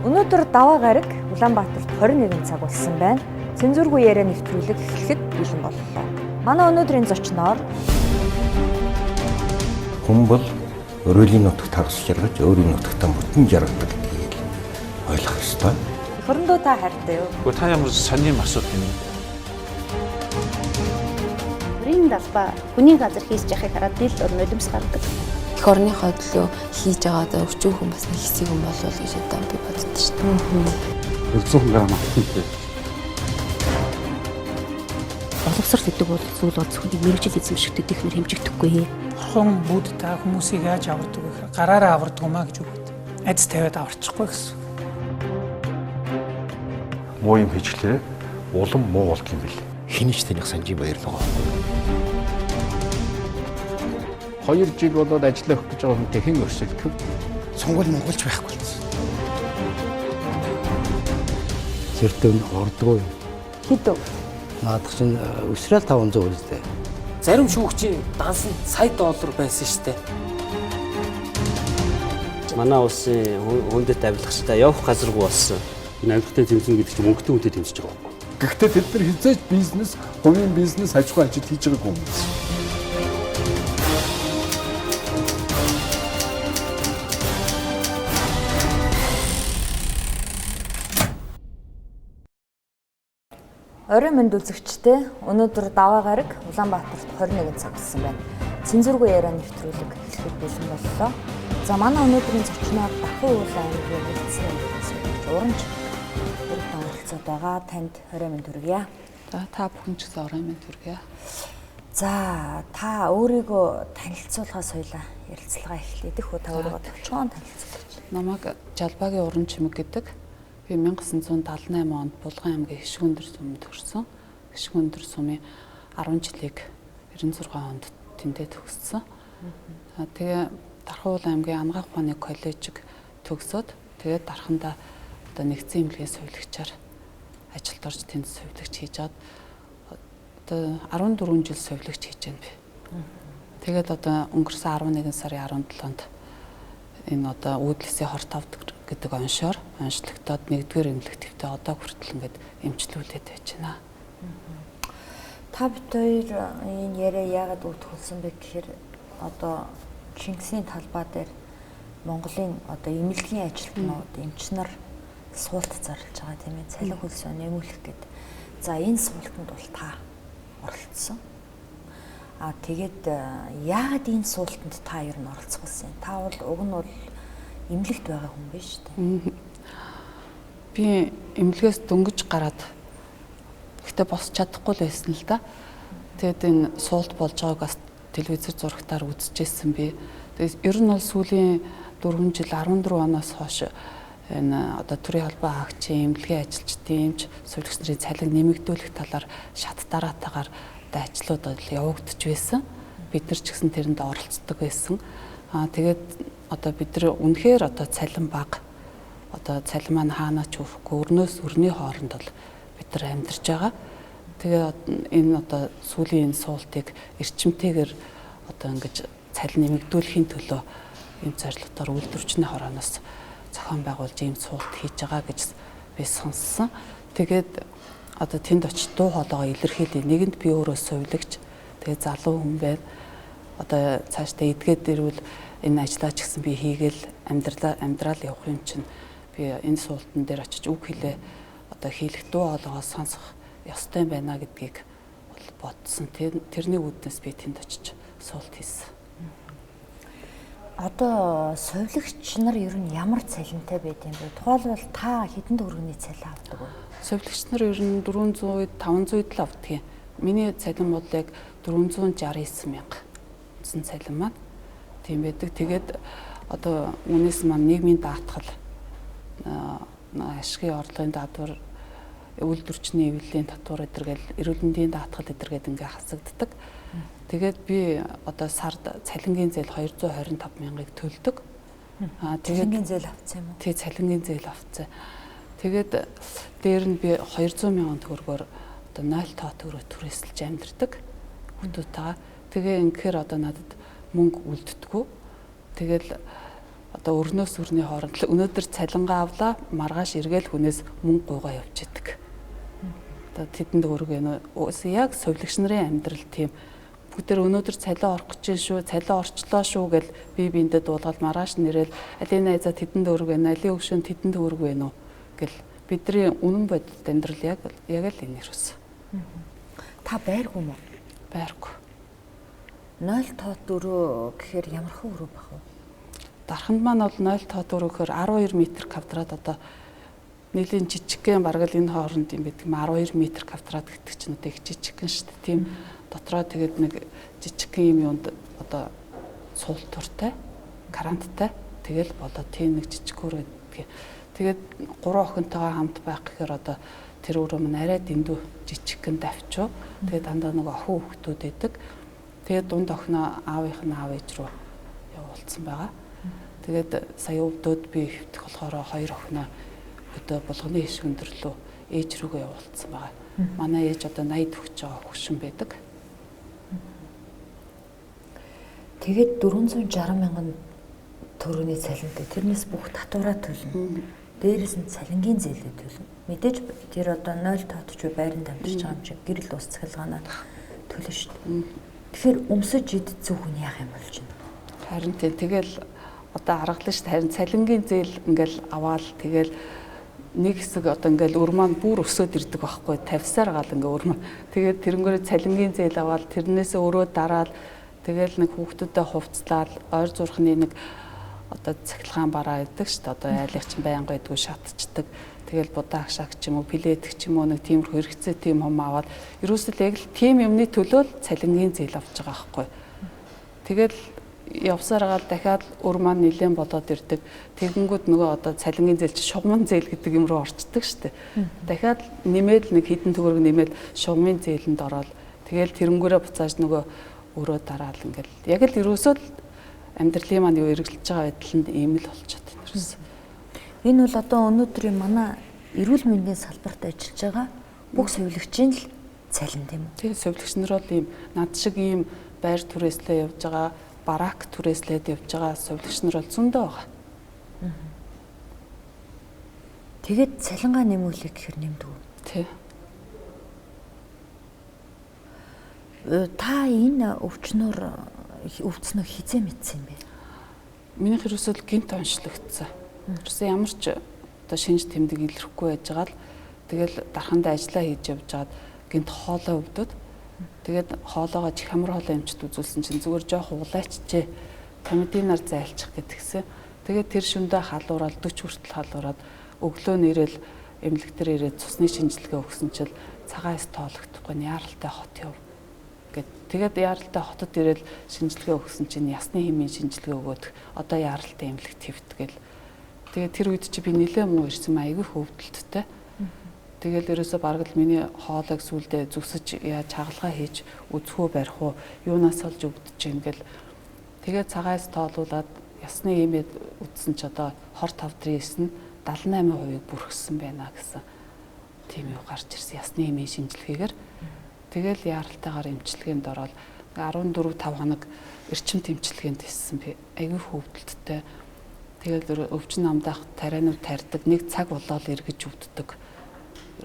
Өнөөдөр даваа гараг Улаанбаатарт 21 цаг болсон байна. Цензургүй яриа нэвтрүүлэг эхлэхэд бэлэн боллоо. Манай өнөөдрийн зочноор Хүн бол өрөөлийн нутагт хагас жаргаж, өөрийн нутагтаа бүтэн жаргадаг гэдгийг ойлгох ёстой. Эх орондоо та хайртай юу? Гэхдээ та ямар сонирм асуудал юм бэ? Бүрийн далбаа хүний газар хийж яхахыг хараад би л нулимс гардаг. Эх орныхоо төлөө хийж байгаа одоо өчүүхэн бас нэг хэсэг юм болов уу гэж одоо би боддоо шүү дээ. 100 г алтан тий. Боловсрол гэдэг бол зүйл бол зөвхөн мэргэжил эзэмшигт ихнэр хэмжигдэхгүй. Бурхан Будда хүмүүсийг яаж авардаг вэ гэхээр гараараа авардаг юм а гэж үг. Айдас тавиад аварчихгүй гэсэн. Муу юм хийчлээ улам муу болд юм бэл. Хинэж таних санжийн баярлага байхгүй. 2 жил болоод ажиллах гэж байгаа хүнтэй хэн өрсөлдөх вэ? Сонгуул монголч байхгүй болсон. Зэрдэг ордгоо. Хэд өв? Наадах чинь өсрөөл 500 үстэй. Зарим шүүгчийн данс нь сая доллар байсан шүү дээ. Манай улсын хүндэт авилгачдаа явах газаргүй болсон. Энэ авилгатай тэмцэнэ гэдэг чинь мөнгөтэй хүнтэй тэмцэж байгаа байхгүй. Гэхдээ тэд нар хизээж бизнес, хувийн бизнес, аж ахуйн ажил хийж байгаагүй хүмүүс. Оройн мэнд үзэгчдээ өнөөдөр даваа гараг Улаанбаатарт 21 цаг болсон байна. Цензургүй яриа нэвтрүүлэг эхлэхэд бэлэн боллоо. За манай өнөөдрийн зочноор Дархан уул аймгийн нэгдсэн сувагч Урамч өргөн оролцоод байгаа. Танд оройн мэнд хүргье. За та бүхэн ч гэсэн оройн мэнд хүргье. За та өөрийгөө танилцуулахаас соёлаа ярилцлага эхлэе. Дэх үү та өөрийгөө товчхон танилцуулаач. Намайг Жалбаагийн уран чимэг гэдэг. Би 1978 онд Булган аймгийн Хишгөндөр сумд төрсөн. Хишгөндөр сумын 10 жилийг 96 онд тэндээ төгссөн. Тэгээ Дархан уул аймгийн Ангаах ухааны коллежийг төгсөөд тэгээд Дархандаа одоо нэгдсэн эмнэлгийн сувилагчаар ажилд орж тэнд сувилагч хийж чад одоо 14 жил сувилагч хийж байна би. Тэгээд одоо өнгөрсөн 11 сарын 17-нд энэ одоо уудлесийн хор тавд гэдэг оншоор онцлогдоод нэгдүгээр эмнэлэг төвтэй одоо хүртэл ингээд эмчлүүлээд байж байна. Та бид хоёр энэ яриа яагаад өвтгөлсөн бэ гэхээр одоо Чингисийн талбай дээр Монголын одоо эмнэлгийн ажилтнууд, эмч нар суулт зарлж байгаа тийм ээ, цалин хөлсөө нэмүүлэх гээд. За энэ суултанд бол та оролцсон. А тэгээд яагаад энэ суултанд та ер нь оролцох болсон юм? Та бол уг нь бол эмнэлэгт байгаа хүн биш үү? Би эмнэлгээс дөнгөж гараад гэхдээ босч чадахгүй л байсан л да. Тэгээд энэ суулт болж байгааг бас телевизээр зурагтаар үзчихсэн би. Тэгээд ер нь бол сүүлийн 4 жил 14 оноос хойш энэ одоо төрийн холбоо хаагчийн эмнэлгийн ажилчдын эмч сувилагч нарын цалин нэмэгдүүлэх талаар шат дараатайгаар одоо ажлууд бол явагдаж байсан. Бид нар ч гэсэн тэрэнд оролцдог байсан. Аа тэгээд одоо бид нар үнэхээр одоо цалин бага одоо цалин маань хаанаа ч өгөхгүй өрнөөс өрний хооронд бол бид нар амьдарч байгаа. Тэгээ энэ одоо сүүлийн энэ суултыг эрчимтэйгээр одоо ингэж цалин нэмэгдүүлэхийн төлөө ийм зорилготоор үйлдвэрчний хорооноос зохион байгуулж ийм суулт хийж байгаа гэж би сонссон. Тэгээд одоо тэнд очиж дуу хоолойгоо илэрхийлье. Нэгэнд би өөрөө сувилагч, тэгээ залуу хүн байна. Одоо цаашдаа эдгээд ирвэл энэ ажлаа ч гэсэн би хийгээл амьдрал явах юм чинь би энэ суултан дээр очиж үг хэлээ одоо хийлэх дуу хоолойгоо сонсох ёстой байна гэдгийг бол бодсон. Тэрний үүднээс би тэнд очиж суулт хийсэн. Одоо сувилагч нар ер нь ямар цалинтай байд юм бэ? Тухайлбал та хэдэн төгрөгийн цалин авдаг вэ? Сувилагч нар ер нь 400 500 л авдаг юм. Миний цалин бол яг 469 мянга үндсэн цалин маань тийм байдаг. Тэгээд одоо үүнээс маань нийгмийн даатгал, ашигын орлогын даатгал, үйлдвэрчний эвлэлийн татвар эдэргээл, эрүүл мэндийн даатгал эдэргээд ингээ хасагддаг. Тэгээд би одоо сард цалингийн зээл 225 мянгаыг төлдөг. Аа тэгээд цалингийн зээл авсан юм уу? Тий, цалингийн зээл авсан. Тэгээд дээр нь би 200 мянган төгрөгөөр одоо 0 тоо төгрөг түрээсэлж амьдардаг хүүхдүүдтэйгээ. Тэгээ ингэхээр одоо надад мөнгө үлддэггүй. Тэгэл Одоо өрнөөс өрний хооронд өнөөдөр цалингаа авлаа, маргааш эргээл хүнээс мөнгө гуйгаа явж идэг. Одоо тэдэнд өргө яг сувилагч нарын амьдрал тийм. Бүгдээр өнөөдөр цалин орох гэж шүү, цалин орчлоо шүү гэл бие биендээ дуулгаад маргааш нэрэл алийн найзаа тэдэнд өргө байна, алийн өгшөн тэдэнд өргө байна уу гэл бидний үнэн бодит амьдрал яг л энэ ерөөс. Та байргүй юм уу? Байргүй. 0 тоо 4 гэхээр ямархан өрөө бах вэ? Дарханд маань бол 0 тоо 4 гэхээр 12 м квадрат одоо нэлийн жижигхэн бараг л энэ хооронд юм байдаг юм 12 м квадрат гэдэг чинь одоо их жижигхэн шүү дээ. Тийм дотроо тэгээд нэг жижигхэн юм юунд одоо суултуртай, каранттай тэгэл болоо тийм нэг жижиг өрөө гэдэг. Тэгээд 3 охинтойгоо хамт байх гэхээр одоо тэр өрөө мань арай дэндүү жижигхэн давчуу. Тэгээд дандаа нэг охин хүүхдүүд байдаг. Тэгээд дунд охиноо аавынх нь аав ээж рүү явуулсан байгаа. Тэгээд сая өвдөд би хэвтэх болохоор 2 охиноо өдөө булганы ишг өндөрлөө ээж рүүгээ явуулсан байгаа. Манай ээж одоо 80 төгсөж байгаа хөгшин байдаг. Тэгээд 460 мянган төгрөгийн цалинтай. Тэрнээс бүх татвараа төлнө. Дээрээс нь цалингийн зээлээ төлнө. Мэдээж тэр одоо 0 тоотч буй байранд амьдарч байгаа юм чинь гэрэл ус цахилгаанаа төлнө шүү дээ. Тэгэхээр өмсөж идэх хүн яах юм болж байна? Харин тийм тэгэл одоо аргална шүү дээ. Харин цалингийн зээл ингээл аваал тэгэл нэг хэсэг одоо ингээл өр маань бүр өсөөд ирдэг байхгүй 50-саар гал ингээ өр маань. Тэгээд тэрнгээрээ цалингийн зээл аваал тэрнээсээ өрөө дараал тэгэл нэг хүүхдүүдэд хувцлаад ойр зурхны нэг одоо цахилгаан бараа байдаг шүү дээ. Одоо айлах чинь байнга байдгүй шатчдаг. Тэгэл будаа агшааг ч юм уу, пледг ч юм уу нэг тиймэрхүү хэрэгцээ тийм юм аваад ерөөсөө л яг л тийм юмны төлөө л цалингийн зээл авч байгаа байхгүй. Тэгэл явсаар гаал дахиад өр маань нэлээд болоод ирдэг. Тэгэнгүүт нөгөө одоо цалингийн зээл чи шугамн зээл гэдэг юм руу орчдөг шүү дээ. Дахиад нэмээд нэг хэдэн төгрөг нэмээд шугамын зээлэнд ороод тэгэл тэрнгүүрээ буцааж нөгөө өрөө дараал ингээл яг л ерөөсөө л амьдралын маань юу эргэлж байгаа байдланд ийм л болчиход байна ерөөсөө. Энэ бол одоо өнөөдрийн манай эрүүл мэндийн салбарт ажиллаж байгаа бүх сувилагчийн л цалин тийм үү? Тийм, сувилагч нар бол ийм над шиг ийм байр түрээслээ явж байгаа, барак түрээслээд явж байгаа сувилагч нар бол зөндөө байгаа. Тэгээд цалингаа нэмүүлэх гэхээр нэмдэг үү? Тий. Та энэ өвчнөр өвдснөө хизээ мэдсэн юм бэ? Минийх ерөөсөө л гинт онцлогдсон. Ерөөсөө ямар ч одоо шинж тэмдэг илэрхгүй байж байгаа л тэгэл дархандаа ажиллаа хийж явж байгаад гинт хоолой өвдөд. Тэгээд хоолоогоо чихамар хоолой эмчд үзүүлсэн чинь зүгээр жоох улайчжээ. Тамидинаар зайлчих гэдгсэн. Тэгээд тэр шөндөө халуураад 40 хүртэл халуураад өглөө нэрэл эмнэлэг дээр ирээд цусны шинжилгээ өгсөн чил цагаан эс тоологдохгүй яаралтай хот яв гэд. Тэгээд яаралтай хотод ирэл шинжилгээ өгсөн чинь ясны хэмээн шинжилгээ өгөөд одоо яаралтай эмнэлэгт хэвтгэл. Тэгээд тэр үед чи би нэлээд муу ирсэн айгүй хөвдөлттэй. Тэгэл ерөөсөө бараг л миний хоолойг сүулдэ зүсэж яаж хагалгаа хийж үзхүү барих уу юунаас олж өвдөж юм гэл. Тэгээд цагаас тоолуулаад ясны имэд үтсэн ч одоо хор тавдрын эс нь 78%-ийг бүрхсэн байна гэсэн тийм юу гарч ирсэн ясны имийн шинжилгээгээр. Тэгэл яаралтайгаар эмчилгээнд ороод 14 5 хоног эрчим тэмчилгээнд хийсэн би айгүй хөвдөлттэй. Тэгэл өвчин намдаах тарианууд тарьдаг нэг цаг болоод эргэж өвддөг.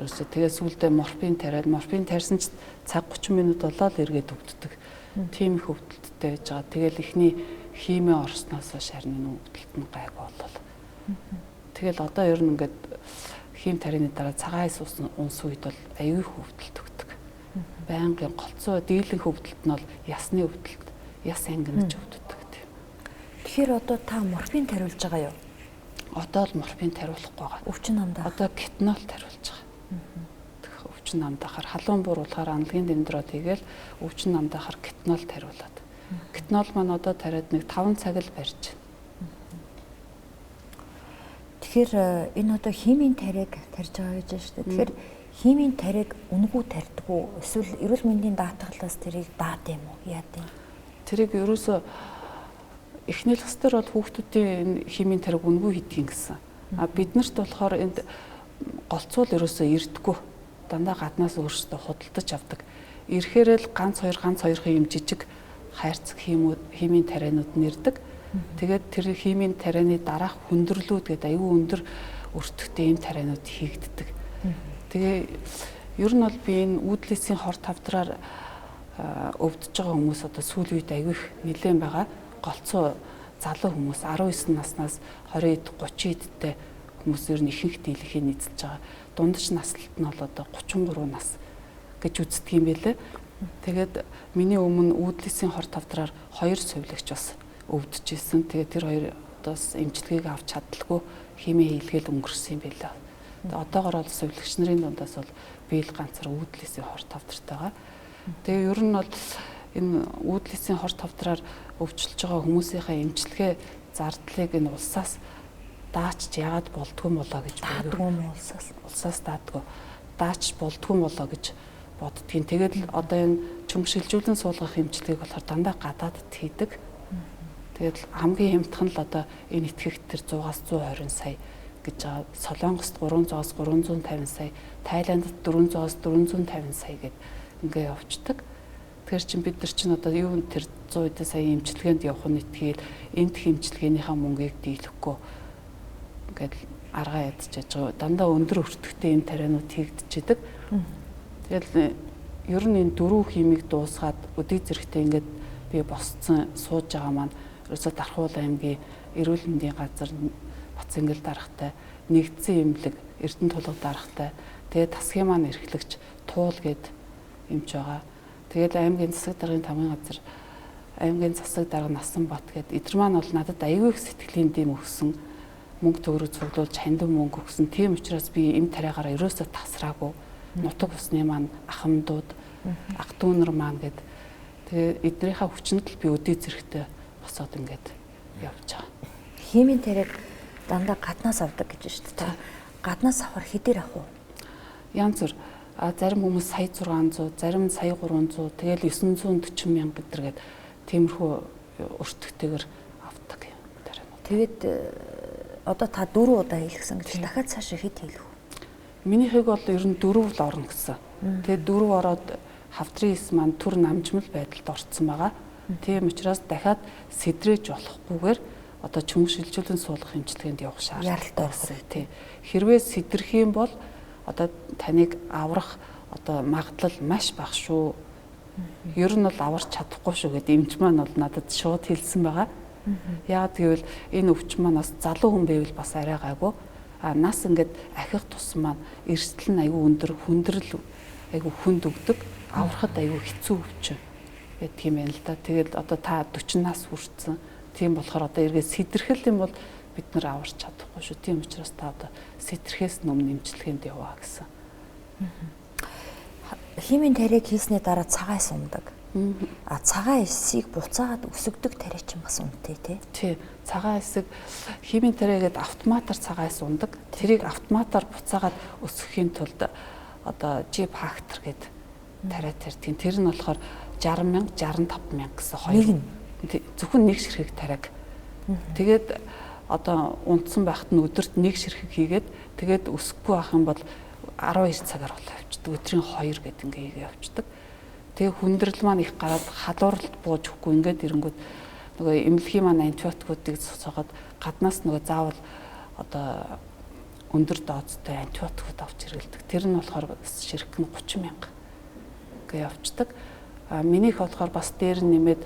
Ерөөсөө тэгээ сүүлдээ морфин тариад морфин тарьсан ч цаг 30 минут болоод эргээд өвддөг. Тийм их өвдөлттэй байж байгаа. Тэгэл эхний химээ орсноос хойш харин энэ өвдөлт нь гайгүй болол. Тэгэл одоо ер нь ингээд хим тарины дараа цагаан эс унс үед бол аюу их өвдөлт өгдөг. Байнгын голцоо дийлэн хөвдөлт нь бол ясны өвдөлт, яс ангинаж өвддөг тийм. Тэгэхээр одоо та морфин тариулж байгаа юу? Одоо л морфин тариулахгүй байгаа. Өвчин намдаа. Одоо кетнол тариулж байгаа. Өвчин намдаахаар халуун бууруулахаар аналгийн дэмдроод хийгээл өвчин намдаахаар кетнол тариулаад. Кетнол маань одоо тариад нэг 5 цаг л барьж. Тэгэхээр энэ одоо химийн тариаг тарьж байгаа гэж байна шүү дээ. Тэгэхээр химийн тариаг үнэгүй тарьдаг уу? Эсвэл эрүүл мэндийн даатгалаас тэрийг даад юм уу? Яад юм? Тэрийг ерөөсөө эхнэл хэсээр бол хүүхдүүдийн химийн тариаг үнэгүй хийдэг гэсэн. А биднэрт болохоор энд голцуул ерөөсөө ирдэггүй. Дандаа гаднаас өөрсдөө худалдаж авдаг. Ирэхээр л ганц хоёр ганц хоёрын юм жижиг хайрцаг химийн тарианууд нь ирдэг. Тэгээд тэр химийн тарианы дараах хүндрэлүүд гэдэг аюу өндөр өртөгтэй ийм тарианууд хийгддэг. Тэгээ ер нь бол би энэ уудлесийн хор тавдраар өвдөж байгаа хүмүүс одоо сүүлийн үед аюу их нэлээд байгаа. Голцоо залуу хүмүүс 19 наснаас 20 эд 30 эдтэй хүмүүс ер нь ихэнх дийлэнхийг эзэлж байгаа. Дундаж наслалт нь бол одоо 33 нас гэж үздэг юм байлээ. Тэгээд миний өмнө уудлесийн хор тавдраар 2 сувилагч бас өвдөж исэн. Тэгээд тэр хоёр одоос эмчилгээг авч чадалгүй химийн хийлгээл өнгөрсөн юм байлаа. Одоогор бол сувилагч нарын дундаас бол би л ганцаар уудлесийн хор тавдартай байгаа. Тэгээ ер нь бол энэ уудлесийн хор тавдраар өвчлөж байгаа хүмүүсийнхээ эмчилгээ зардлыг энэ улсаас даачч яагаад болдгүй юм болоо гэж даадгүй юм улсаас улсаас даадгүй даач болдгүй юм болоо гэж боддгийн. Тэгээд л одоо энэ чөмг шилжүүлэн суулгах эмчилгээг болохоор дандаа гадаадд хийдэг. Тэгээд хамгийн хямдхан л одоо энэ итгэгт тэр 100-аас 120 сая гэж байгаа. Солонгост 300-аас 350 сая, Тайландд 400-аас 450 сая гэд ингээ явцдаг. Тэгэхээр чин бид нар чинь одоо юу тэр 100 хэдэн сая эмчилгээнд явах нь итгээл энд эмчилгээнийхаа мөнгийг дийлэхгүй ингээд аргаа ядчихаж байгаа. Дандаа өндөр өртөгтэй юм тарианууд хийгдчихэдэг. Тэгэл ер нь энэ дөрөв химийг дуусгаад өдий зэрэгтэй ингээд би босцсон сууж байгаа маань ерөөсөө Дархуул аймгийн эрүүл мэндийн газар Бацэнгэл даргатай, нэгдсэн эмнэлэг Эрдэнэ тулга даргатай, тэгээд тасгийн маань эрхлэгч Туул гэд эмч байгаа. Тэгээд аймгийн засаг даргын тамгын газар аймгийн засаг дарга Насанбат гэд эдгээр маань бол надад аюу их сэтгэлийн дэм өгсөн, мөнгө төгрөг цуглуулж хандив мөнгө өгсөн. Тийм учраас би эм тариагаар ерөөсөө тасраагүй. Нутаг усны маань ахмадууд, ах дүүнер маань гэд тэгээ эднийхээ хүчинд л би өдий зэрэгтэй босоод ингээд явж байгаа. Химийн тариаг дандаа гаднаас авдаг гэж шүү дээ. Гаднаас авахар хэдээр авах уу? Янз бүр. Зарим хүмүүс сая 600, зарим сая 300, тэгэл 940 мянга гэдэргээд тиймэрхүү өртөгтэйгэр авдаг юм тарианууд. Тэгээд одоо та 4 удаа хийлгсэн гэж дахиад цаашаа хэд хийлгэх вэ? Минийхийг бол ер нь 4 л орно гэсэн. Тэгээд 4 ороод хавдрын эс маань төр намжмал байдалд орцсон байгаа. Тийм учраас дахиад сэдрэж болохгүйгээр одоо чөмг шилжүүлэн суулгах эмчилгээнд явах шаардлагатай болсон. Тийм. Хэрвээ сэдрэх юм бол одоо таныг аврах одоо магадлал маш бага шүү. Ер нь бол аварч чадахгүй шүү гэд эмч маань бол надад шууд хэлсэн байгаа. Яагаад гэвэл энэ өвчин маань бас залуу хүн байвал бас арай гайгүй. А нас ингээд ахих тусам маань эрсдэл нь аюу өндөр, хүндрэл аюу хүнд өгдөг, аврахад аюу хэцүү өвчин байдаг юм байна л да. Тэгэл одоо та 40 нас хүрсэн. Тийм болохоор одоо эргээд сэтрхэл юм бол бид нар аварч чадахгүй шүү. Тийм учраас та одоо сэтрхээс өмнө эмчилгээнд яваа гэсэн. Химийн тариаг хийсний дараа цагаан эс ундаг. А цагаан эсийг буцаагаад өсгдөг тариа чинь бас үнэтэй тий. Тий. Цагаан эсэг химийн тариа гэдэг автоматар цагаан эс ундаг. Тэрийг автоматар буцаагаад өсгөхийн тулд одоо G фактор гэдэг тариа тарьдаг. Тэр нь болохоор 60 мянга, 65 мянга гэсэн хоёр. Зөвхөн нэг ширхэг тариаг. Тэгээд одоо унтсан байхад нь өдөрт нэг ширхэг хийгээд тэгээд өсөхгүй байх юм бол 12 цагаар бол авчдаг. Өдрийн 2 гэдэг ингээ хийгээ явцдаг. Тэгээ хүндрэл маань их гараад халууралд бууж өгөхгүй ингээд ирэнгүүт нөгөө эмнэлгийн маань антибиотикуудыг цогоод гаднаас нөгөө заавал одоо өндөр дозтой антибиотикууд авч хэрэглэдэг. Тэр нь болохоор ширхэг нь 30 мянга гээ явцдаг. А минийх болохоор бас дээр нь нэмээд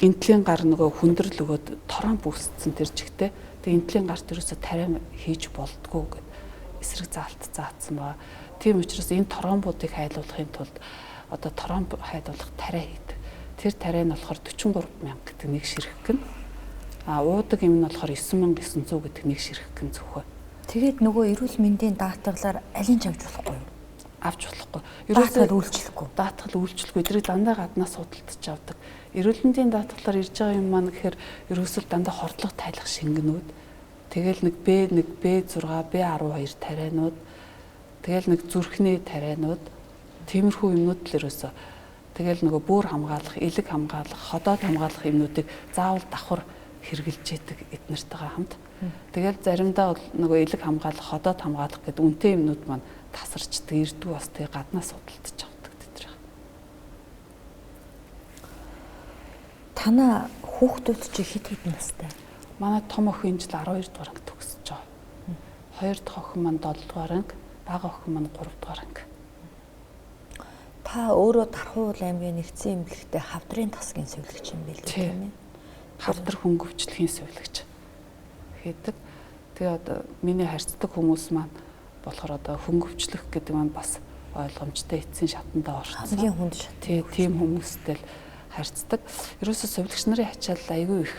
энтлийн гар нөгөө хүндрэл өгөөд тромб үүссэн тэр чигтээ. Тэгээ энтлийн гарт ерөөсө тариа хийж болдгоо гэд эсрэг заалт заасан ба. Тийм учраас энэ тромбуудыг хайлуулахын тулд одоо тромб хайлуулах тариа хийдэг. Тэр тариа нь болохоор 43 мянга гэдэг нэг ширхэг нь. А уудаг юм нь болохоор 9900 гэдэг нэг ширхэг нь зөвхөн. Тэгээд нөгөө эрүүл мэндийн даатгалаар алин ч авч болохгүй юу? Авч болохгүй. Даатгал үйлчлэхгүй. Даатгал үйлчлэхгүй. Эдрийг дандаа гаднаас худалдаж авдаг. Эрүүл мэндийн даатгалаар ирж байгаа юм маань гэхээр ерөөсөл дандаа хордлого тайлах шингэнүүд. Тэгэл нэг B1, B6, B12 тарианууд, тэгэл нэг зүрхний тарианууд, тиймэрхүү юмнууд л ерөөсөө. Тэгэл нөгөө бүүр хамгаалах, элэг хамгаалах, ходоод хамгаалах юмнуудыг заавал давхар хэрэгжилж идэг эднэртэйгээ хамт. Тэгэл заримдаа бол нөгөө элэг хамгаалах, ходоод хамгаалах гэдэг үнэтэй юмнууд маань тасарчдаг, ирдүү бас тэгээ гаднаас худалдаж авдаг тэдний. Танаа Хүүхдүүд чи хэд хэдэн настай? Манай том охин энэ жил 12 дугаар анги төгсөж байгаа. Хоёр дахь охин маань 7 дугаар анги, бага охин маань 3 дугаар анги. Та өөрөө Дархуул аймгийн нэгдсэн эмнэлэгтээ хавдрын тасгийн сувилагч юм билээ тийм ээ? Хавдар хөнгөвчлөхийн сувилагч хийдэг. Тэгээ одоо миний харьцдаг хүмүүс маань болохоор одоо хөнгөвчлөх гэдэг маань бас ойлгомжтой эцсийн шатандаа орсон. Хамгийн хүнд шат. Тийм хүмүүстэй л харьцдаг. Ерөөсөө сувилагч нарын ачаал айгүй их.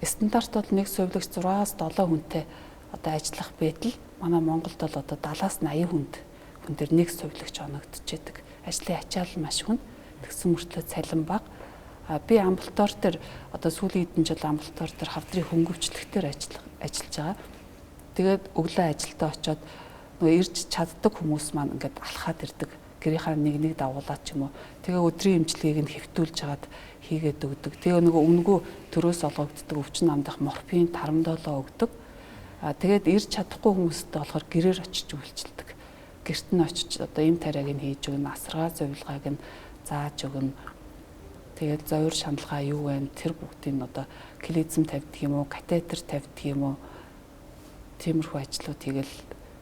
Стандарт бол нэг сувилагч 6-аас 7 хүнтэй одоо ажиллах байтал манай Монголд бол одоо 70-аас 80 хүнд хүн дээр нэг сувилагч оногдчихэдэг. Ажлын ачаал маш хүнд. Тэгсэн мөртлөө цалин бага. Би амбулатори дээр одоо сүүлийн хэдэн жил амбулатори дээр хавдрын хөнгөвчлөлтөөр ажиллаж байгаа. Тэгээд өглөө ажилдаа очиод нөгөө ирж чаддаг хүмүүс маань ингээд алхаад ирдэг. Гэрийнхаа нэг нэг дагуулаад ч юм уу. Тэгээ өдрийн эмчилгээг нь хэвтүүлж хагаад хийгээд өгдөг. Тэгээ нөгөө өмнөгөө төрөөс олгогддог өвчин намдах морфин, тарамдолоо өгдөг. Тэгээд ирж чадахгүй хүмүүстэй болохоор гэрээр очиж үйлчилдэг. Гэрт нь очиж одоо эм тариаг нь хийж өгнө, асаргаа зувилгааг нь зааж өгнө. Тэгээд зовир шаналгаа юу вэ? Тэр бүгдийг нь одоо клизм тавьдаг юм уу, катетер тавьдаг юм уу? Тиймэрхүү ажлууд хийгээл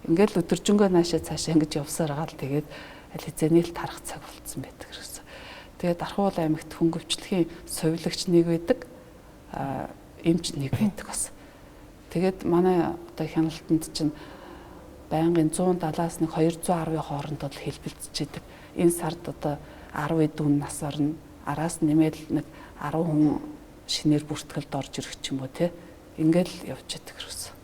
ингээл өдөржингөө наашаа цаашаа ингэж явсаар байгаа л тэгээд аль хэзээний л тарах цаг болцсон байдаг гэсэн. Тэгээд Дархуул аймагт хөнгөвчлөхийн сувилагч нэг байдаг, эмч нэг байдаг бас. Тэгээд манай одоо хяналтанд чинь байнгын 170-аас нэг 210-ын хооронд бол хэлбэлцэж идэг. Энэ сард одоо 10 эдүүн нас орно. Араас нэмэл нэг 10 хүн шинээр бүртгэлд орж ирэх ч юм уу те. Ингээл явж идэг гэсэн.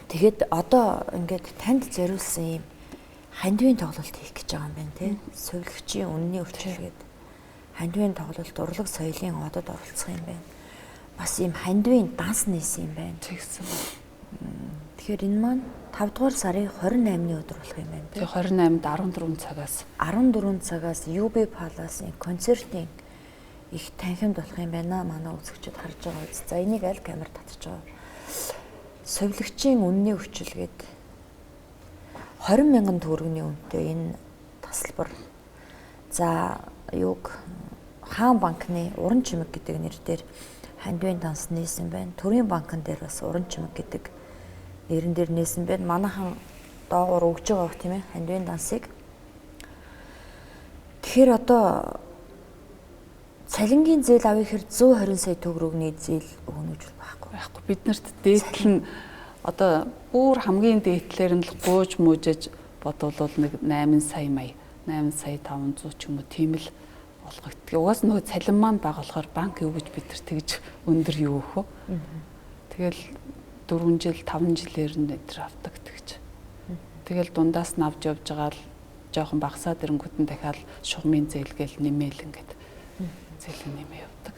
Тэгэхэд одоо ингээд танд зориулсан ийм хандивын тоглолт хийх гэж байгаа юм байна те. Сувилагчийн үнний өвчлөлгээд хандивын тоглолт урлаг соёлын одод оролцох юм байна. Бас ийм хандивын данс нээсэн юм байна. Тэгсэн. Тэгэхээр энэ маань 5 дугаар сарын 28-ны өдөр болох юм байна. Тэгээ 28-нд 14 цагаас 14 цагаас UB Palace-ын концертын их танхимд болох юм байна. Манай үзэгчид харж байгаа үз. За энийг аль камер татж байгаа. Сувилагчийн үнний өвчлөлгээд 20 мянган төгрөгийн үнэтэй энэ тасалбар. За юуг Хаан банкны уран чимэг гэдэг нэр дээр хандивын данс нээсэн байна. Төрийн банкн дээр бас уран чимэг гэдэг нэрэн дээр нээсэн байна. Манайхан доогуур өгж байгаа бох тийм ээ хандивын дансыг. Тэгэхээр одоо цалингийн зээл авъя гэхээр 120 сая төгрөгний зээл өгнө гэж байхгүй. Байхгүй. Биднэрт дээдл нь одоо бүр хамгийн дээдлэр нь л гууж мууж бодвол нэг 8 сая мая, 8 сая 500 ч юм уу тийм л олгогддог. Угаас нөгөө цалин маань бага болохоор банк юу гэж бид нар тэгж өндөр юу өгөх вэ? Тэгэл 4 жил 5 жилээр нь өдр авдаг тэгж. Тэгэл дундаас нь авч явж байгаа л жоохон багасаад ирэнгүүт нь дахиад шугамын зээл гээл нэмээл ингээд зээл нэмээ явдаг.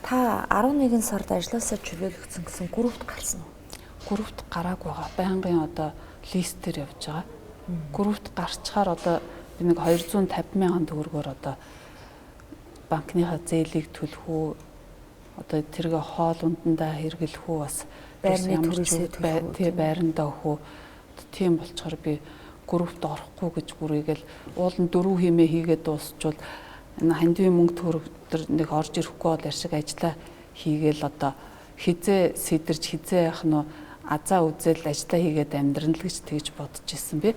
Та 11 сард ажлаасаа чөлөөлөгдсөн гэсэн гүрвт гарсан уу? Гүрвт гарааг байгаа. Байнгын одоо листээр явж байгаа. Гүрвт гарчхаар одоо би нэг 250 мянган төгрөгөөр одоо банкныхаа зээлийг төлөх үү, одоо тэргээ хоол ундандаа хэрэглэх үү, бас байрны төлөөсөө төлөх үү, тий байрандаа өгөх үү. Тийм болчоор би гүрвт орохгүй гэж гүрийгэл уул нь дөрөв химээ хийгээд дуусчвал энэ хандивын мөнгө төгрөг төр нэг орж ирэхгүй бол ярьшиг ажиллаа хийгээл одоо хизээ сэдэрч хизээ яах нь азаа үзэл ажиллаа хийгээд амьдрна л гэж тэгж бодож исэн би.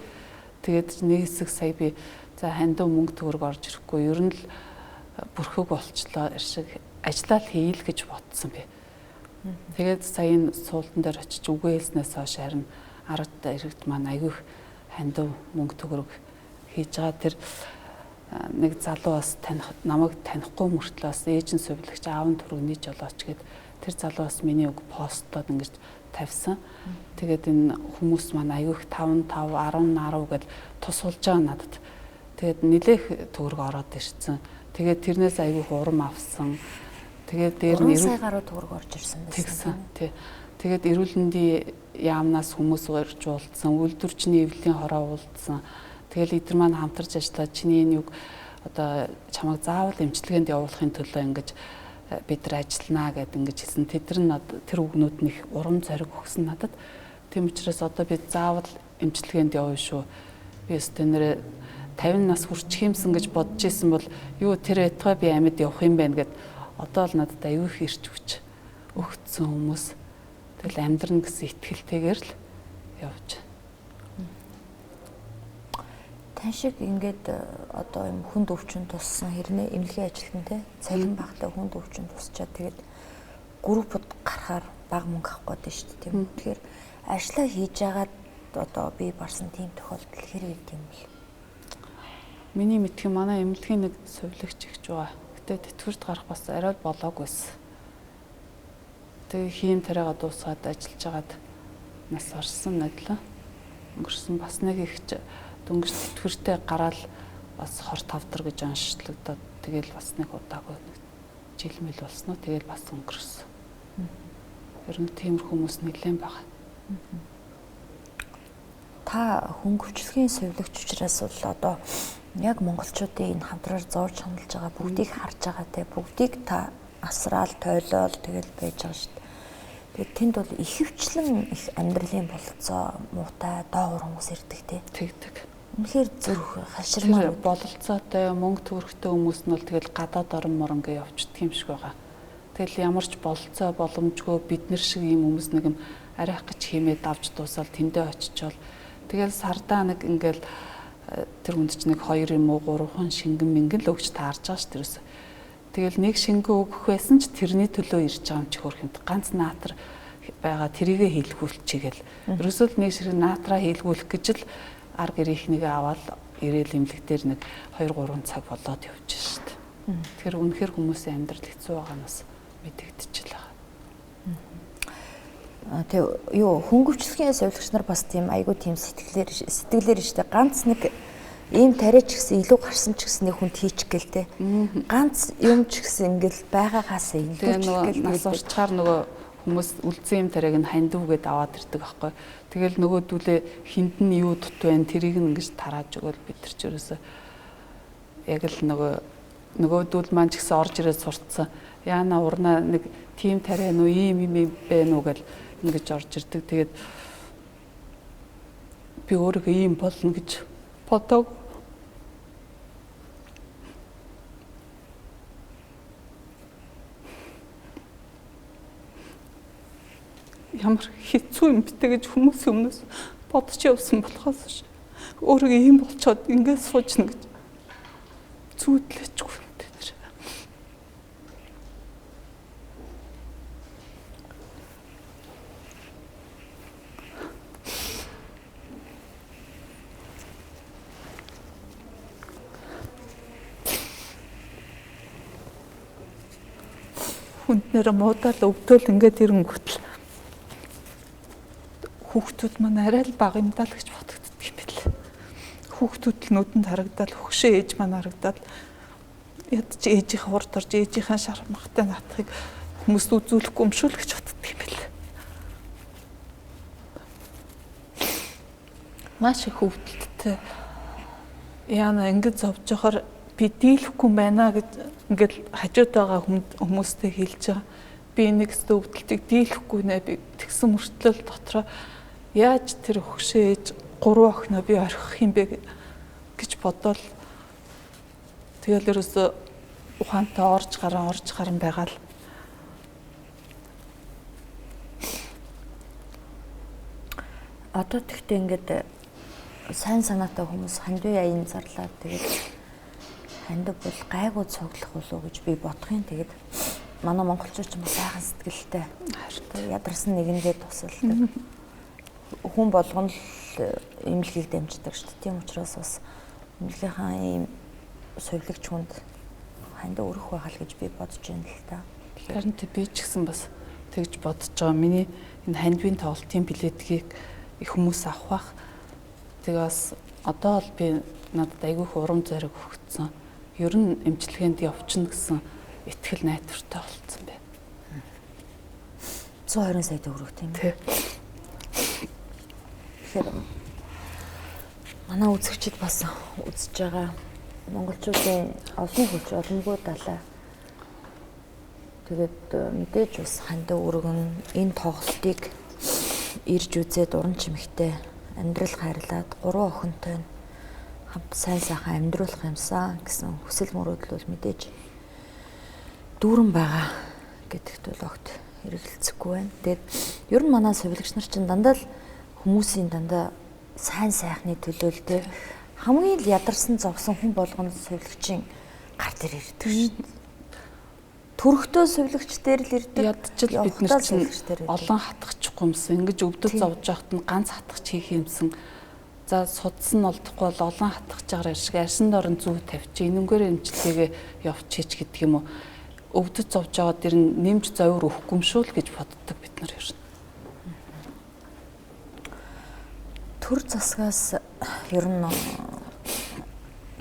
Тэгээд нэг хэсэг сая би за хандив мөнгө төгрөг орж ирэхгүй ер нь л бүрхэг болчлоо ярьшиг ажиллаа л хийе л гэж бодсон би. Тэгээд сая энэ суултан дээр очиж үгээ хэлснээс хойш харин ард иргэд маань айгүйх хандив мөнгө төгрөг хийж байгаа. Тэр нэг залуу бас таних намайг танихгүй мөртлөө бас ээж нь сувилагч аав нь түргний жолооч гэд тэр залуу бас миний үг постлоод ингэж тавьсан. Тэгээд энэ хүмүүс маань айгүйх 5 5 10 10 гэж тусуулж байгаа надад. Тэгээд нилээх төгрөг ороод ирсэн. Тэгээд тэрнээс айгүйх урам авсан. Тэгээд дээр нь 90 сая гаруй төгрөг орж ирсэн байсан. Тэгсэн. Тий. Тэгээд эрүүл мэндийн яамнаас хүмүүс урьж уулзсан, үйлдвэрчний эвлэлийн хороо уулзсан. Тэгэл эдгээр маань хамтарч ажиллаад чиний энэ юг одоо чамайг заавал эмчилгээнд явуулахын төлөө ингэж бид нар ажилланаа гэд ингэж хэлсэн. Тэд нар тэр үгнүүд нь их урам зориг өгсөн надад. Тийм учраас одоо би заавал эмчилгээнд явна шүү. Би өстө нэрээ 50 нас хүрчих юмсан гэж бодож исэн бол юу тэр байтугай би амьд явах юм байна гэд одоо л надад аюу их ирч хүч өгцсөн хүмүүс. Тэгэл амьдрна гэсэн итгэлтэйгээр л явж. Тань шиг ингээд одоо юм хүнд өвчин туссан хэрнээ эмнэлгийн ажилтан те цалин багтай хүнд өвчин тусчаад тэгээд группд гарахаар бага мөнгө авах гэдэг шүү дээ тийм. Тэгэхээр ажлаа хийж агаад одоо би барсан тийм тохиолдол хэр ирд юм бэл? Миний мэдэх юм манай эмнэлгийн нэг сувилагч ихч байгаа. Гэтэ тэтгэврт гарах бас арай л болоог байсан. Тэгээ хийм тариагаа дуусгаад ажиллаж агаад нас орсон надлаа. Өнгөрсөн бас нэг ихч дөнгөж тэтгэвртэй гараал бас хор тавдар гэж онцлогдоод тэгэл бас нэг удаагүй нэг жил мэл болсноо тэгэл бас өнгөрсөн. Ер нь тиймэрхүү хүмүүс нэлээд байгаа. Та хөнгөвчлөгийн сувилагч учраас бол одоо яг монголчуудын энэ хамтраар зовж хандалж байгаа бүгдийг харж байгаа те бүгдийг та асраал тойлоол тэгэл байж байгаа шүү дээ. Тэгээд тэнд бол ихэвчлэн их амьдралын бололцоо муутай доогуур хүмүүс ирдэг те. Тэгдэг. Үнэхээр зүрх хаширмаар бололцоотой мөнгө төгрөгтэй хүмүүс нь бол тэгэл гадаад орон морон гээ явчихдаг юм шиг байгаа. Тэгэл ямар ч бололцоо боломжгүй бид нар шиг ийм хүмүүс нэг юм арайх гэж хиймээ давж дуусаал тэндээ очичоол тэгэл сардаа нэг ингээл тэр хүнд чинь нэг 2 юм уу 3хан шингэн мингэн л өгч таарж байгаа ш тэрээс. Тэгэл нэг шингэн өгөх байсан ч тэрний төлөө ирж байгаа юм чи хөрх юмт ганц наатар байгаа тэрийгэ хийлгүүлчихгээл. Ерөөсөө л нэг ширхэг наатраа хийлгүүлэх гэж л ар гэрийнхнийгээ аваад ирээл эмнэлэг дээр нэг 2 3 цаг болоод явж шít. Тэгэхээр үнэхээр хүмүүсийн амьдрал хэцүү байгаа нь бас мэдэгдчихэл байгаа. Тэг юу хөнгөвчлөгийн сувилагч нар бас тийм айгүй тийм сэтгэлээр штэ ганц нэг ийм тариач гэсэн илүү гарсан ч гэсэн нэг хүнд хийчих гээл те. Ганц юм ч гэсэн ингээл байгаагаас илүү гээл нас орчхаар нөгөө хүмүүс үлдсэн юм тариаг нь хандив гээд аваад ирдэг аахгүй. Тэгэл нөгөөдүүлээ хинд нь юу дут байна тэрийг нь ингэж тарааж өгөөл бид нар ч ерөөсөө яг л нөгөөдүүл маань ч гэсэн орж ирээд сурцсан. Яана урнаа нэг тийм тариа нүү ийм юм бэ нү гэл ингэж орж ирдэг. Тэгээд би өөрийгөө ийм болно гэж бодог. Ямар хэцүү юм битэ гэж хүмүүсийн өмнөөс бодож явсан болохоос өөрийгөө ийм болчоод ингээд суужна гэж зүүдлээчгүй. Хүнд нэр муудаал өвдөөл ингээд ирэнгүүтэл хүүхдүүд маань арай л бага юм даа л гэж бодогддог юм бэл. Хүүхдүүд л нүдэнд харагдаад хөгшөө ээж маань харагдаад ядч ээжийнхээ урд орж ээжийнхээ шармахтай наатахыг хүмүүст үзүүлэхгүй юм шүү л гэж боддог юм бэл. Маш их өвдөлттэй. Яна ингэж зовж явахаар би дийлэхгүй байна гэж ингээл хажууд байгаа хүмүүстэй хэлж байгаа. Би нэг өстө өвдөлтийг дийлэхгүй нэ би тэгсэн мөртлөө дотроо яаж тэр хөгшөө ээж 3 охиноо би орхих юм бэ гэж бодоол тэгэл ерөөсөө ухаантай орж гарan байгаа л. Одоо тэгтээ ингээд сайн санаатай хүмүүс хандив аян зарлаа тэгээд хандив бол гайгүй цуглах болов уу гэж би бодох юм. Тэгээд манай монголчууд ч бас сайхан сэтгэлтэй. Ядарсан нэгэндээ тусалдаг. Хүн болгоно л эмнэлгийг дамждаг шүү дээ. Тийм учраас бас эмнэлгийнхаа ийм сувилагч хүнд хандив өрөх байхал гэж би бодож байна л та. Харин би ч гэсэн бас тэгж бодож байгаа. Миний энэ хандивын тоглолтын билетгийг их хүмүүс авах бах. Тэгээ бас одоо л би надад айгүй их урам зориг өгсөн. Ер нь эмчилгээнд явчихна гэсэн итгэл найдвартай болцсон байна. 120 сая төгрөг тийм үү? Тэгэхээр манай үзэгчид бас үзэж байгаа монголчуудын олон хүч боломгүй далай. Тэгээд мэдээж бас хандив өргөн энэ тоглолтыг ирж үзээд уран чимэгтэй амьдрал хайрлаад 3 охинтой нь хамт сайн сайхан амьдруулах юмсан гэсэн хүсэл мөрөөдөл бол мэдээж дүүрэн байгаа гэдэгт бол огт эргэлзэхгүй байна. Тэгээд ер нь манай сувилагч нар чинь дандаа л хүмүүсийн дандаа сайн сайхны төлөө л те хамгийн л ядарсан зовсон хүн болгоно сувилагчийн гар дээр ирдэг шүү дээ. Төрхтөө сувилагч дээр л ирдэг. Ядчил бид нар чинь олон хатгачих юмсан. Ингэж өвдөж зовж явахт нь ганц хатгач хийх юмсан. За судас нь олдохгүй бол олон хатгачаар шиг арьсан дорн зүү тавьчих. Энэнгээр эмчилгээгээ явчихъя гэдэг юм уу. Өвдөж зовж байгаа дэр нь нэмж зовир өгөхгүй юм шүү л гэж боддог бид нар ер нь. Төр засгаас ер нь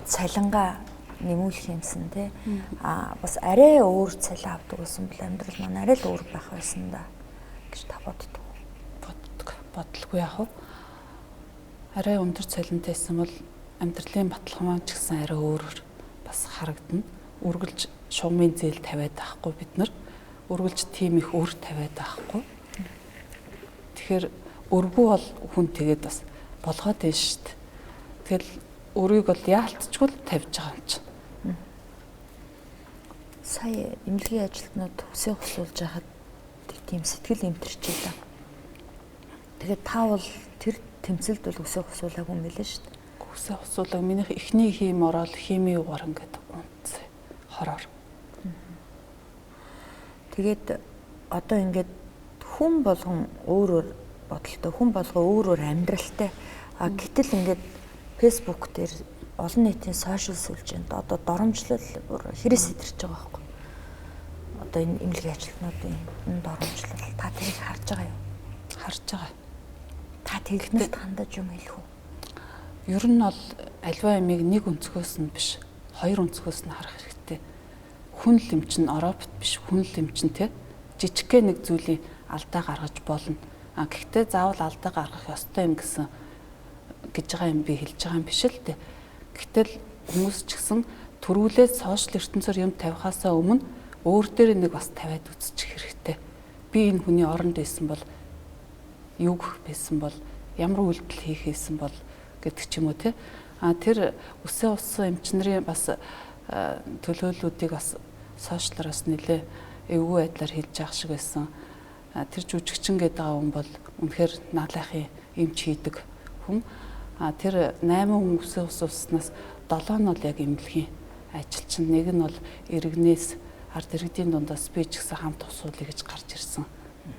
цалингаа нэмүүлэх юмсан тий. А бас арай өөр цалин авдаг байсан бол амьдрал маань арай л өөр байх байсан да гэж та боддог. Боддог. Бодлого яах вэ? Арай өндөр цалинтай байсан бол амьдралын баталгаа маань ч гэсэн арай өөрөөр бас харагдана. Үргэлж шугамын зээл тавиад байхгүй бид нар. Үргэлж тийм их өр тавиад байхгүй. Тэгэхээр өргүү бол хүн тэгээд бас болгоод байна шүү дээ. Тэгэл өрийг бол яалтчгүй л тавьж байгаа юм чинь. Сая эмнэлгийн ажилтнууд үсээ хусуулж байхад тийм сэтгэл эмтэрч байлаа. Тэгээд та бол тэр тэмцэлд бол үсээ хусуулаагүй юм билээ шүү дээ. Үсээ хусуулаг минийх эхний хийм ороод химийн угаар ингээд унтсан. Хороор. Тэгээд одоо ингээд хүн болгон өөр өөр бодолтой, хүн болгон өөр өөр амьдралтай. А гэтэл ингээд Facebook дээр олон нийтийн сошиал сүлжээнд одоо доромжлол хэрэгс идэрч байгаа байхгүй. Одоо энэ эмнэлгийн ажилтнуудын энэ доромжлол та тэрийг харж байгаа юу? Харж байгаа. Та тэгнэрт хандаж юм хэлэх үү? Ер нь бол альва ямиг нэг өнцгөөс нь биш, хоёр өнцгөөс нь харах хэрэгтэй. Хүн л юм чинь робот биш, хүн л юм чинь те жижигхэн нэг зүйлийн алдаа гаргаж болно. А гэхдээ заавал алдаа гаргах ёстой юм гэсэн гэж байгаа юм би хэлж байгаа юм биш л дээ. Гэтэл хүмүүс ч гэсэн төрүүлээд сошиал ертөнцөөр юм тавихаасаа өмнө өөр дээр нэг бас тавиад үзчих хэрэгтэй. Би энэ хүний оронд байсан бол юу гэх байсан бол ямар үйлдэл хийх байсан бол гэдэг ч юм уу те. А тэр үсээ уссан эмчнэрийн бас төлөөллүүдийг бас сошиалоос нэлээ эвгүй байдлаар хэлж явах шиг байсан. Тэр жүжигчин гэдэг байгаа хүн бол үнэхээр наалайхын эмч хийдэг хүн. А тэр 8 хүн үсээ ус усснаас 7 нь бол яг эмнэлгийн ажилчин, нэг нь бол иргэнээс ард иргэдийн дундаас би ч гэсэн хамт усуулъя гэж гарч ирсэн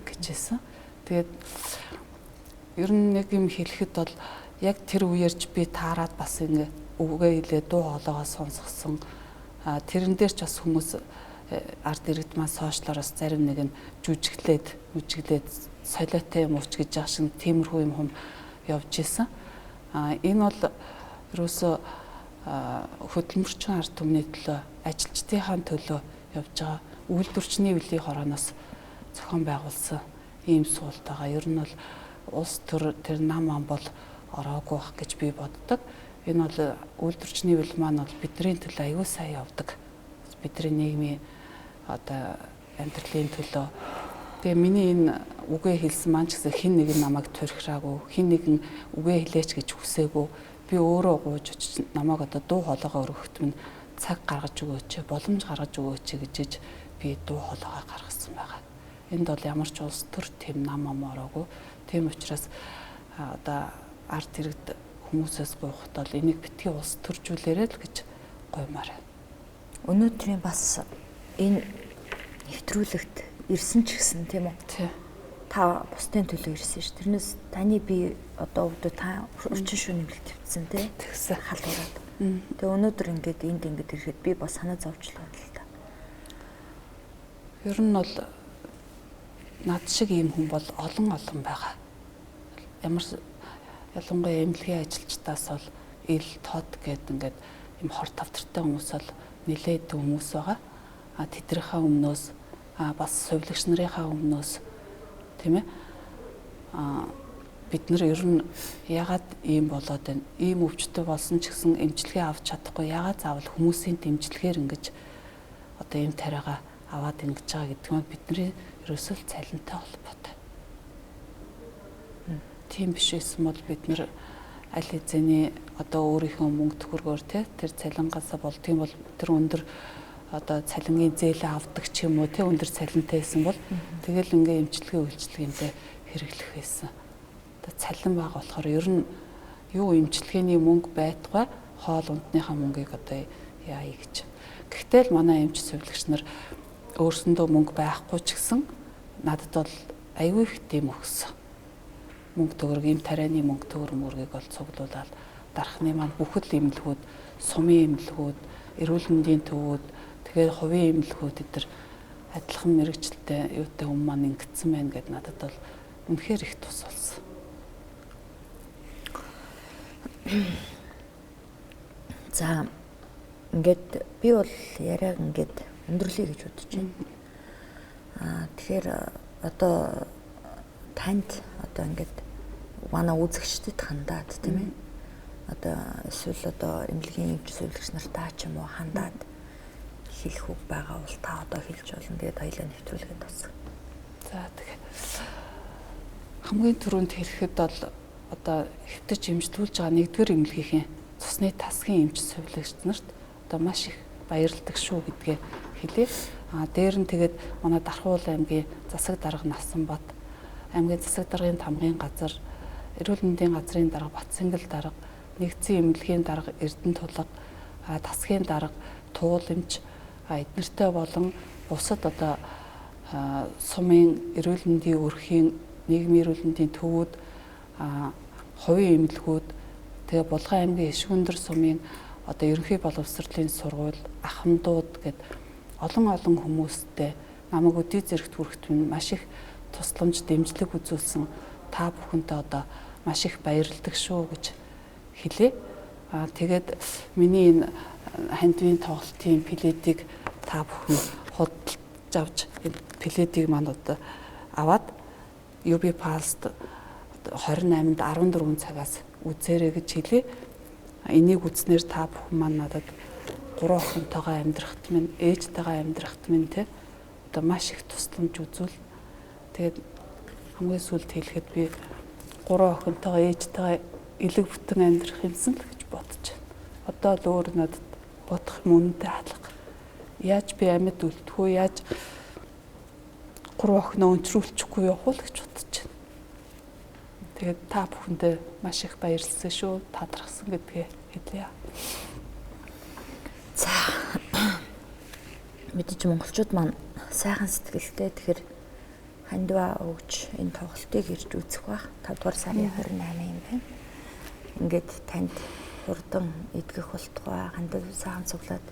гэж хэлсэн. Тэгээд ер нь нэг юм хэлэхэд бол яг тэр үеэрч би таарад бас ингэ үгээ хэлээ дуу хоолойгоо сонсгосон. А тэрэн дээр ч бас хүмүүс ард иргэд маань сошиалоос зарим нэг нь жүжиглээд, мүжиглээд солиотой юм ууч гэж яах шиг тиймэрхүү юм хүм явж исэн. А энэ бол ерөөсөө хөдөлмөрчин ард түмний төлөө, ажилчдынхаа төлөө явж байгаа үйлдвэрчний үеийн хорооноос зохион байгуулсан ийм суулт байгаа. Ер нь бол улс төр тэр нам ам бол ороогүй байх гэж би боддог. Энэ бол үйлдвэрчний үйл маань бол бидний төлөө аюул сайн явдаг. Бидний нийгмийн одоо амьдралын төлөө. Тэгээ миний энэ үгээ хэлсэн маань ч гэсэн хэн нэгэн намайг турхираагүй, хэн нэгэн үгээ хэлээч гэж хүсээгүй. Би өөрөө гуйж очиж намайг одоо дуу хоолойгоо өргөхт минь цаг гаргаж өгөөч, боломж гаргаж өгөөч гэж би дуу хоолойгоо гаргасан байгаа. Энд бол ямар ч улс төр тэм нам ам ороогүй. Тийм учраас одоо ард иргэд хүмүүсээс гуйхад бол энийг битгий улс төржүүлээрэй л гэж гуймаар. Өнөөдрийн бас энэ нэвтрүүлэгт ирсэн ч гэсэн тийм үү? Тий. Та бусдын төлөө ирсэн ш. Тэрнээс таны би одоо өвдөө та орчин шөнө нэмэлт твцсэн тий. Тэгсэн халуураад. Тэгээ өнөөдөр ингээд энд ингээд ирэхэд би бас санаа зовчлоо л та. Ер нь бол над шиг ийм хүн бол олон олон байгаа. Ямар ялангуяа эмнэлгийн ажилчдаас бол ил тод гэд ингээд ийм хор тавтартай хүмүүс бол нэлээд хүмүүс байгаа. А тэднийхээ өмнөөс бас сувилагч нарынхаа өмнөөс тийм ээ. А бид нар ер нь ягаад ийм болоод байна? Ийм өвчтөй болсон ч гэсэн эмчилгээ авч чадахгүй ягаад заавал хүмүүсийн дэмжлэгээр ингэж одоо ийм тариагаа аваад ингэж байгаа гэдэг нь бидний ерөөсөө л цалинтай холбоотой. Тийм биш байсан бол бид нар аль хэзээний одоо өөрийнхөө мөнгө төгрөгөөр те тэр цалингаасаа болдгийм бол тэр өндөр одоо цалингийн зээлээ авдаг ч юм уу те өндөр цалинтай байсан бол тэгэл ингээ эмчилгээ үйлчилгээндээ хэрэглэх байсан. Одоо цалин бага болохоор ер нь юу эмчилгээний мөнгө байтугай хоол ундныхаа мөнгийг одоо яая гэж. Гэхдээ л манай эмч сувилагч нар өөрсөндөө мөнгө байхгүй ч гэсэн надад бол аюу их дэм өгсөн. Мөнгө төгрөг, эм тарианы мөнгө төгрөг мөргийг бол цуглуулаад дархны маань бүхэл эмнэлгүүд, сумын эмнэлгүүд, эрүүл мэндийн төвүүд, тэгээд хувийн эмнэлгүүд эдэр адилхан мэрэгчлээ юутай хүмүүс маань ингэсэн байна гэд надад бол үнэхээр их тус болсон. За ингээд би бол яриаг ингээд өндөрлөе гэж бодож байна. Тэгэхээр одоо танд одоо ингээд манай үзэгчдэд хандаад тийм ээ. Одоо эсвэл одоо эмнэлгийн эмч сувилагч нартаа ч юм уу хандаад хэлэх үг байгаа бол та одоо хэлж болно. Тэгээд хоёлаа нэвтрүүлгээ дуусгая. За тэгээ хамгийн түрүүнд хэлэхэд бол одоо хэвтэж эмчилүүлж байгаа нэгдүгээр эмнэлгийнхээ цусны тасгийн эмч сувилагч нарт одоо маш их баярладаг шүү гэдгээ хэлье. А дээр нь тэгээд манай Дархуул аймгийн засаг дарга Насанбат, аймгийн засаг даргын тамгын газар, эрүүл мэндийн газрын дарга Батсангэл дарга, нэгдсэн эмнэлгийн дарга Эрдэнэ тулга, тасгийн дарга Туул эмч, эднэртэй болон бусад одоо сумын эрүүл мэндийн өрхийн, нийгмийн эрүүл мэндийн төвүүд, хувийн эмнэлгүүд, тэгээ Булган аймгийн Ишгүндэр сумын одоо ерөнхий боловсролын сургууль, ахмадууд гэд олон олон хүмүүстэй намайг өдий зэрэгт хүрэхт минь маш их тусламж, дэмжлэг үзүүлсэн та бүхэнтэй одоо маш их баярладаг шүү гэж хэлье. Тэгээд миний энэ хандвийн тоглолтын пледийг та бүхэн худалдаж авч энэ пледийг маань одоо аваад UB Pulse 28-нд 14 цагаас үзээрэй гэж хэлье. Энийг үзснээр та бүхэн маань надад гурван охинтойгоо амьдрахт минь, ээжтэйгээ амьдрахт минь те одоо маш их тусламж үзүүл. Тэгээд хамгийн сүүлд хэлэхэд би гурван охинтойгоо ээжтэйгээ элэг бүтэн амьдрах юмсан л гэж бодож байна. Одоо л өөр надад бодох юм үнэтэй алга. Яаж би амьд үлдэх үү? Яаж гурван охиноо өнчрүүлчихгүй явах уу гэж бодож байна. Тэгээд та бүхэндээ маш их баярлалаа шүү. Талархсан гэдгээ хэлье. За мэдээж монголчууд маань сайхан сэтгэлтэй. Тэгэхээр хандва өгч энэ тоглолтыг ирж үзэх бах. 5 дугаар сарын 28 юм байна. Ингээд танд хурдан эдгэх болтугай, хандив сайхан цуглаад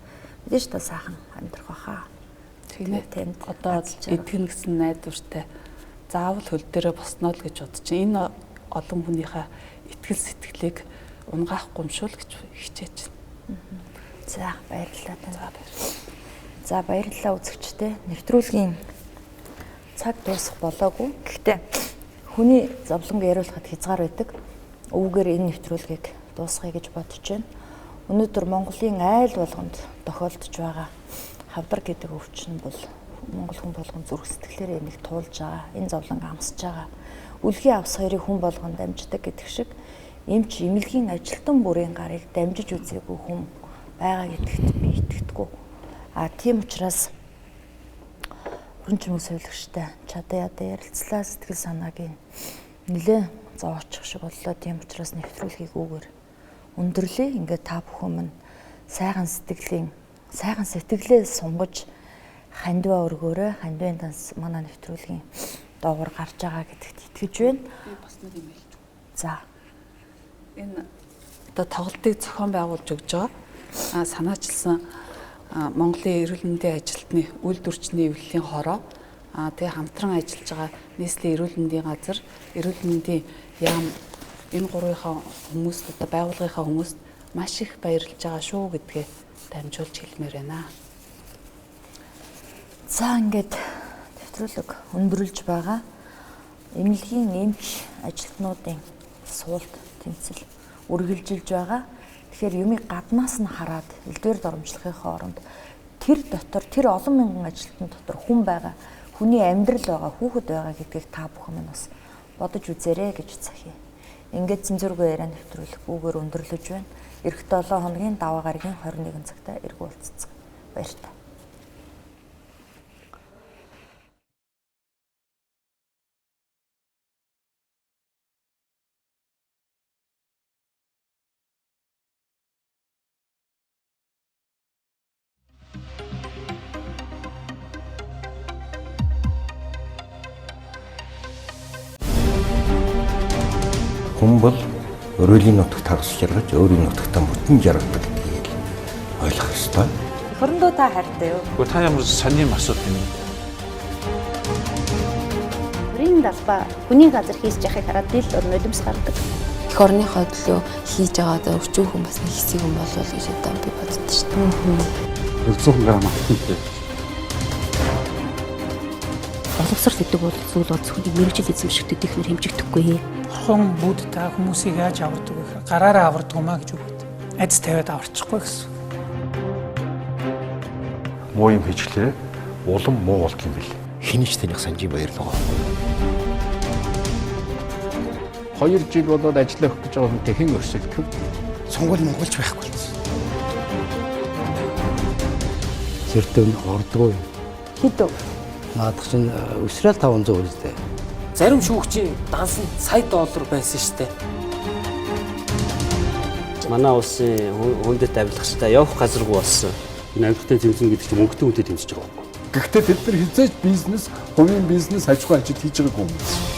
мэдээж та сайхан амьдрах байхаа. Тийм ээ. Одоо эдгэн гэсэн найдвартай заавал хөл дээрээ босноо л гэж бодож чинь энэ олон хүнийхээ итгэл сэтгэлийг унгаахгүй юм шүү л гэж хичээж байна. За баярлалаа танд. За баярлалаа үзэгчдээ. Нэвтрүүлгийн цаг дуусах болоогүй. Гэхдээ хүний зовлонг яриулахад хязгаар байдаг. Өвгөр энэ нэвтрүүлгийг дуусгая гэж бодож байна. Өнөөдөр Монголын айл болгонд тохиолдож байгаа хавдар гэдэг өвчин бол Монгол хүн болгон зүрх сэтгэлээрээ энийг туулж байгаа. Энэ зовлонг амсаж байгаа. Үлгийн авс хоёрыг хүн болгон дамждаг гэдэг шиг эмч эмнэлгийн ажилтан бүрийн гарыг дамжиж үзээгүй хүн байгаа гэдэгт би итгэдэггүй. А тийм учраас өрн чимэг совилагчтай чадаа ядаа ярилцлаа, сэтгэл санааг нь нэлээ зовоочих шиг боллоо. Тийм учраас нэвтрүүлгийг үүгээр өндөрлөе. Ингээд та бүхэн минь сайхан сэтгэлийн сайхан сэтгэлээ сунгаж хандваа өргөөрэй. Хандвын данс манай нэвтрүүлгийн доогуур гарч байгаа гэдэгт итгэж байна. Би бас нэг юм хэлж. За. Энэ одоо тоглолтыг зохион байгуулж өгч байгаа. Санаачилсан Монголын эрүүл мэндийн ажилтны үйлдвэрчний эвлэлийн хороо, тэгээ хамтран ажиллаж байгаа нийслэлийн эрүүл мэндийн газар, эрүүл мэндийн яам энэ гурвынхаа хүмүүст одоо байгууллагынхаа хүмүүст маш их баярлж байгаа шүү гэдгээ дамжуулж хэлмээр байна. За ингээд нэвтрүүлэг өндөрлж байгаа. Эмнэлгийн эмч ажилтнуудын суулт тэмцэл үргэлжилж байгаа. Тэгэхээр юмыг гаднаас нь хараад элдвэр доромжлохынхоо оронд тэр дотор тэр олон мянган ажилтан дотор хүн байгаа, хүний амьдрал байгаа, хүүхэд байгаа гэдгийг та бүхэн минь бас бодож үзээрэй гэж захия. Ингээд цензургүй яриа нэвтрүүлэх үүгээр өндөрлөж байна. Ирэх 7 хоногийн даваа гарагийн 21 цагта эргүү уулзцгаая. Баяртай. Хүн бол өрөөлийн нутагт хагас жаргаж, өөрийн нутагтаа бүтэн жаргадаг гэдгийг ойлгох ёстой. Хөрөндөө та хайртай юу? Гэхдээ та ямар сонирм асуудал юм бэ? Бүрийн далбаа хүний газар хийсж яхахыг хараад дил нулимс гардаг. Эх орныхоо төлөө хийж байгаа одоо өчүүхэн бас нэг хэсэг юм болов уу гэж одоо би боддоо шүү дээ. 100 грамм алтантай. Боловсрал гэдэг бол зүйл бол зөвхөн мэргэжил эзэмшигт их нэр хэмжигдэхгүй. Бурхан Будда хүмүүсийг яаж авардаг вэ гэхээр гараараа авардаг юм а гэж үг байдаг. Айдас тавиад аварчихгүй гэсэн. Муу юм хийчлээ улам муу болд юм бэл. Хинэж таних санжийн баярлага. 2 жил болоод ажиллах гэж байгаа хүнтэй хэн өрсөлдөх вэ? Сонгуул монголч байхгүй болсон. Цэртэн ордгоо. Хэд вэ? Наадах чинь өсрөөл 500 үстэй. Зарим шүүгчийн данс нь сая доллар байсан шүү дээ. Манай улсын хүндэт авилгачдаа явах газаргүй болсон. Энэ авилгатай тэмцэн гэдэг чинь мөнгөтэй хүнтэй тэмцэж байгаа байхгүй. Гэхдээ тэд нар хизээж бизнес, хувийн бизнес, аж ахуйн ажил хийж байгаагүй хүмүүс.